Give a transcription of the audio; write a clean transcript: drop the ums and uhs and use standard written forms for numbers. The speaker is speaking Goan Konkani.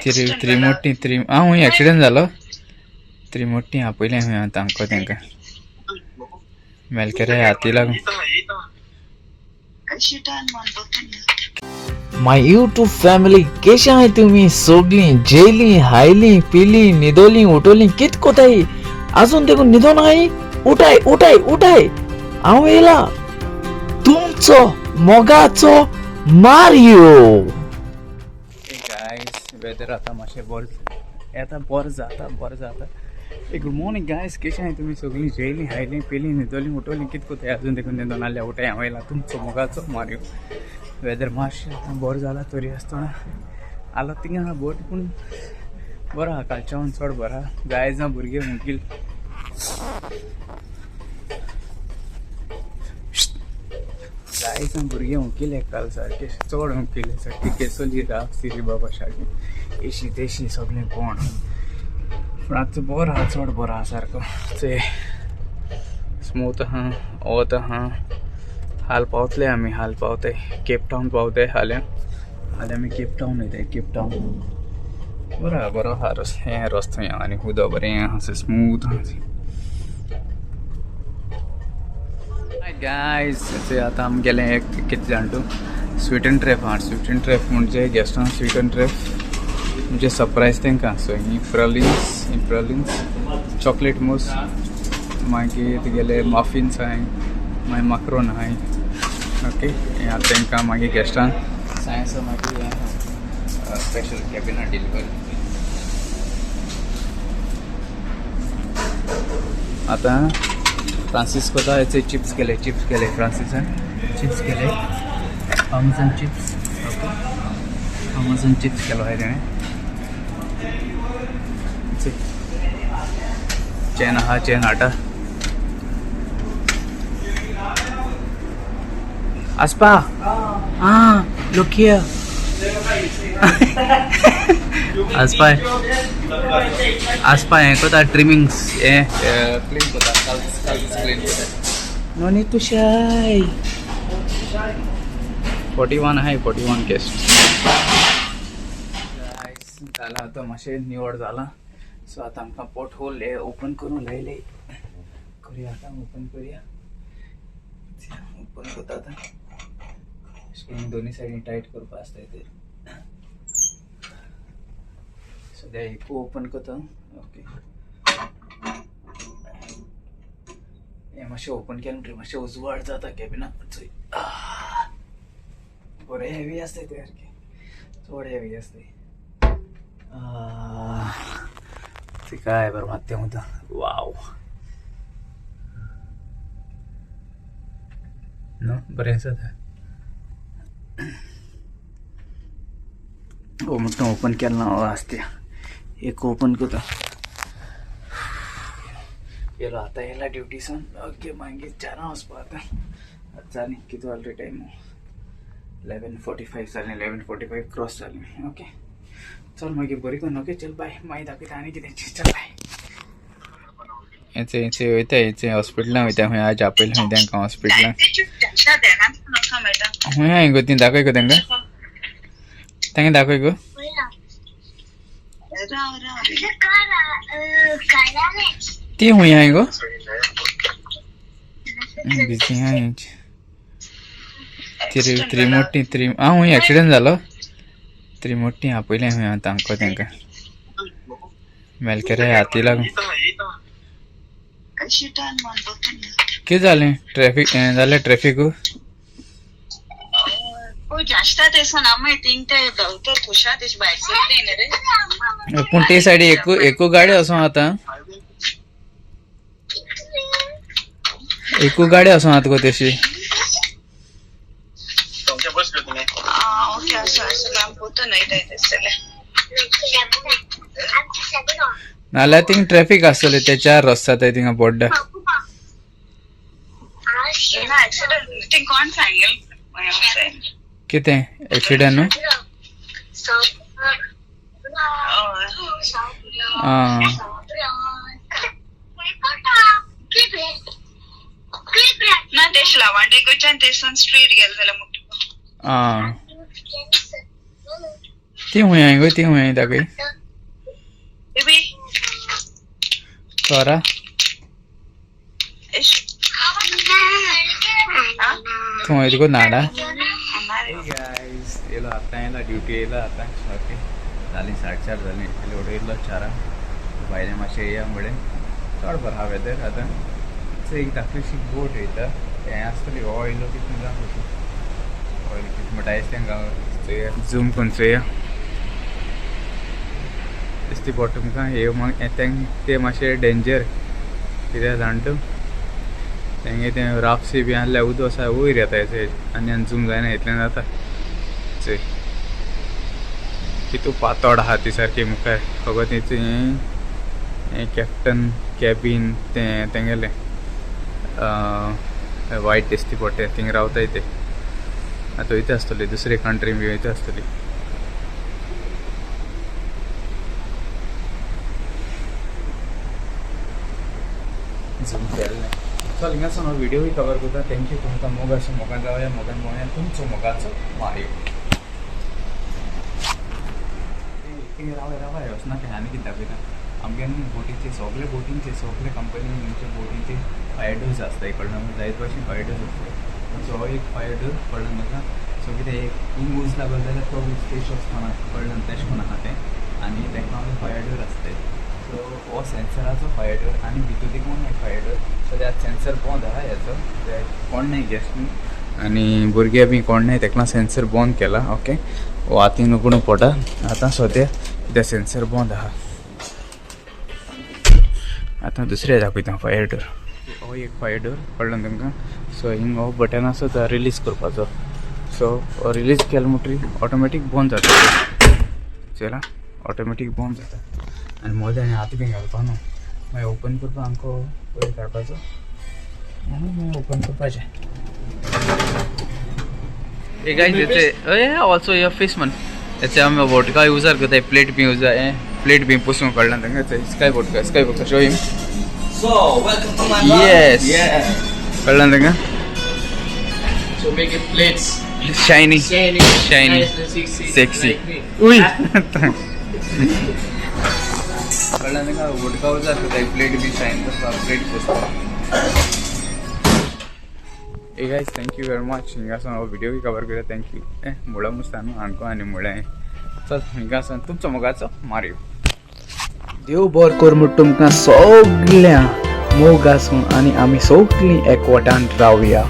त्रिमूर्ती त्रि आं हुंय एक्सिडंट जालो त्रिमूर्ती आपयलें हुंय तांकां तेंकां मेलकेरे हाती लागून. My YouTube family केशे आहाय तुमी सोगलीं जेयलीं हायलीं पिलीं न्हिदोलीं उठोलीं कित कोताय आजून देखून न्हिदोन आहाय उठाय उठाय उठाय हांव येयला तुमचो मोगाचो मारियो. गायस वेदर आतां मातशें बरें येता बरें जाता बरें जाता. गुड मॉर्निंग गायस केशे आहाय तुमी सगळीं जेयलीं हायलीं पिलीं न्हिदोलीं उठोलीं कित कोताय आजून देखून न्हिदोन आहल्या उठाय हांव येयला तुमचो मोगाचो मारियो. वेदर मातशें आतां बरें जाला तरी आसतना आलो थिंगा आहा बोट पूण बरो आहा कालच्याहून चड बरो आहा. जाय जावं भुरगे हुंकील जाय जावं भुरगे हुंकिले काल सारके चड हुंकिले सारके केसोली राफ सिरी बाबा सारके एशी तेशी सगळें कोण पूण आतां बरो आहा चड बरो आहा सारको ते स्मूथ आहा वत आहा. हाल पावतले आमी हाल पावताय केप टावन पावताय हाल्यां हाल्यां आमी केप टावन वयताय केप टावन बरो आहा बरो आहा हें रस्तो हें आनी उदक बरें आहा स्मूथ आहा. हाय गायज आतां आमी गेले एक कितें जाण तूं स्वीट एंड ट्रेफ आहा. स्वीट एंड ट्रेफ म्हणजे गेस्टांक स्वीट एंड ट्रेफ म्हणजे सरप्रायज तांकां. सो ही प्रलिन्स ही प्रलिन्स चॉकलेट मूस मागीर तुगेले मफिन्स आहाय मागीर माक्रोन आहाय. ओके हें आतां तांकां मागीर गेस्टांक सायन्स मागीर हें स्पेशल कॅबिना डिलिव्हरी. आतां फ्रांसीस कोता हेचे चिप्स केले चिप्स केले फ्रांसीसान चिप्स केले parmesan chips. Okay parmesan chips केलो आहे तेणें. चेन आहा चेन हाडटा आसपा. आं look here. आसपा आसपा हें कोता ट्रिमिंग्स हें क्लीन कोता काल क्लीन कोता. नो नीड टू शाय. 41 आहाय 41 गेस्ट. जालां आतां मातशें निवळ जालां. सो आतां आमकां पोट होल हे ओपन करूं लायले करुया आतां ओपन करुया ओपन करता आतां अशें दोनी सायडीन टायट करपा आसता ते. सद्या एकू ओपन करता. ओके हें मातशें ओपन केलें म्हणटकीर मातशें उजवाड जाता कॅबिनाक. चोय बरें हेवी आसता तें सारकें चड हेवी आसता. ते काय बरें मात तें उदक वाव न्हू बरें आसा तें. हो म्हणटा ओपन केलें ना हो आसता एक ओपन करता. येयलो आतां येयला ड्युटीसान. ओके मागीर चारां वचपा आतां जालीं कितें जालें रे टायम 11:45 जालें 11:45 क्रॉस जालें. ओके चल मागीर बरी करून. ओके चल बाय मागीर दाखयता आनी कितें. चल बाय. हेचे हेचे वयता हेचे हॉस्पिटलान वयता खंय आज आपयलें खंय तांकां हॉस्पिटलान. खंय आहाय गो ती दाखय गो तांकां तांकां दाखय गो. ती खंय आहाय गो बिजी आहाय. त्रिमूर्ती त्रि आं हुंय एक्सिडंट जालो त्रिमूर्ती आपयलें खंय तांकां तेंकां मेलकेरे हाती लागून. कितें जालें ट्रॅफीक हें जालें ट्रॅफीक पूण ते सायडी एकू एकू गाडी वचों आतां एकू गाडी वचों आतां गो तशी. नाल्यार थिंग ट्रॅफीक आसतलें ते चार रस्ता ते थिंगा बोड्डा. कितें एक्सिडंट न्हू? आं आं ती हुंय गो, ती हुंय दाखय. सोरा थंय तुका नाडा. येयलो आतां, येयला ड्युटी येयला आतां. सारकें जालीं 4:30 जालीं. इतले येयलो चारांक. भायलें मातशें येया म्हणलें. चड बरो आहा वेदर आतां. एक धाकलीशी बोट येयता, हें आसतली ऑयल कितें जावं, ऑयल कितें म्हणटा आयज तेंका. झूम करून चोया दिसती बोट तुमकां. हे तेंक ते मातशें डेंजर कित्याक जाण तूं, तेंगे तें रापसी बी आहल्यार उदक आसा वयर येता आनी आनी झूम जायना इतलें जाता. चोय कितू पातोड आहा ती सारकी मुखार. फकत हें कॅप्टन कॅबीन तें तेंगेलें वायट दिसती पडटा. थिंग रावताय ते आतां वयता आसतली दुसरे कंट्री बी वयता आसतली. झूम केलें. चल हिंगासून हो व्हिडिओय कवर करता. Thank you. तुमकां मोग आसूं, मोगान रावया, मोगान मोया. तुमचो मोगाचो मारियो. रावय रावय वचनाका. आनी कितें दाखयता आमगे न्हू बोटीचे सगळे, बोटींचे सगळे कंपनीचे बोटींचे फायर डोर्स आसता. कळ्ळें? जायत भाशेन फायर डोर्स आसता. सो हो एक फायर डोर, कळ्ळें म्हाका. सो कितें एक हिंग उज लागलो जाल्यार तो उज तेश वचपाना, कळ्ळें? तेश कोण आहा तें आनी तेका फायर डोर आसता. सो हो सेन्सराचो फायर डोर आनी भितर देखून एक फायर डोर. सो त्या सेन्सर बंद आहा हेचो. कोण नाय गेस्ट न्हू आनी भुरगे बी कोण नाय, तेका सेन्सर बंद केला. ओके, हो हातीन उगडूंक पडटा आतां सद्या कित्याक सेन्सर बंद आहा. आतां दुसरें दाखयता फायर डोर. हो एक फायर डोर, कळ्ळें तुमकां? सो हिंग हो बटन आसा तो रिलीज करपाचो. सो हो रिलीज केलो म्हणटकीर ऑटोमॅटीक बंद जाता. चोयला, ऑटोमॅटीक बंद जाता आनी मदें आनी हात बी घालपा न्हू. मागीर ओपन करपाक आमकां वयर काडपाचो आनी मागीर ओपन करपाचें. Hey guys, it's oh yeah, also your fish man. It's आमी वोडका यूजर करताय, प्लेट बी यूज, प्लेट बी पुसूंक कळना तांकां. Sky vodka, sky vodka, show him. So, welcome to my bar. Yes. Yeah. कळ्ळें तांकां? So make it plates. Shiny. Shiny. Shiny. Nice and sexy. Sexy. Like me. उय, कळ्ळें तांकां? वोडका उजार करताय, प्लेट बी शायन करपाक, प्लेट पुसपाक. Hey guys, thank you very much. हिंगासून हो व्हिडिओ कवर करूया. Thank you. ए मुळा मुसता न्हू आणको आनी मुळें. चल हिंगासून तुमचो मोगाचो मारियो. देव बर कर म्हूण तुमकां सगळ्यां मोग आसूं आनी आमी सगळीं एकवटान रावया.